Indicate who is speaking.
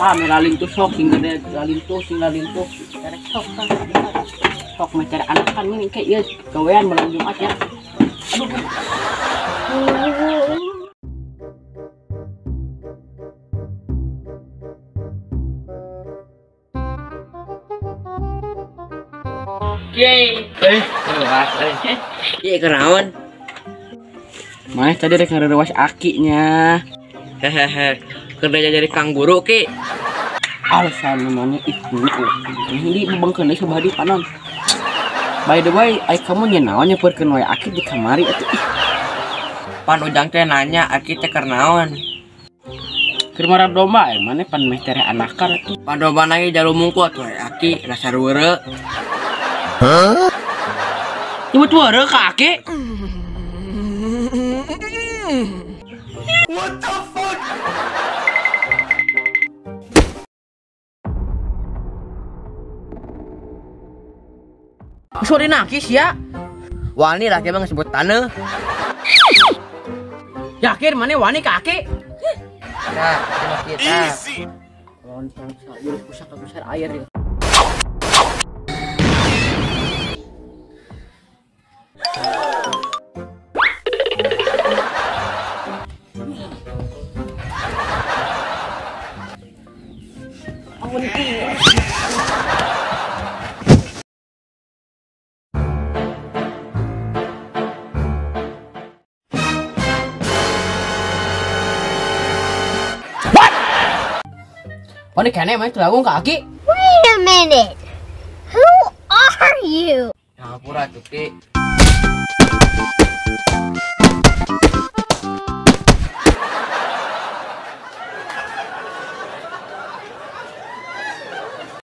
Speaker 1: Tah melalintuh sok sing gede lalintuh sing lalintuh. Terek sok kan. Sok meh cari anakan ini kayak ieu gawean malam Jumat ya. Aduh. Yeay.
Speaker 2: Keluar. Ye kenaon?
Speaker 1: Maneh tadi rek ngarewas akinya.
Speaker 2: Hehehe. Kerja jadi kang guru ki.
Speaker 1: Alasan maneh ih ini bebengkeun deui sabadi panon. By the way, ai kamu nya naon nyepeurkeun wae aki di kamari atuh ih.
Speaker 2: Pan ujang teh nanya aki teh keur naon?
Speaker 1: Keur marab domba ai maneh pan meh tereh anakan atuh.
Speaker 2: Pan domba na ge jalu mungkut wae aki dasar weureu.
Speaker 1: Hah? Nyebut weureu ka aki?
Speaker 3: What the fuck?
Speaker 1: Sorry nakis ya.
Speaker 2: Wani lah emang sebut taneuh.
Speaker 1: Yakin mana wani ka aki?
Speaker 2: Nah, kita.
Speaker 1: Lontong sayur pusaka besar air ya. What? Ini kene main telagung kaki.
Speaker 4: Wait a minute. Who are you?
Speaker 2: Hampura tuh ki.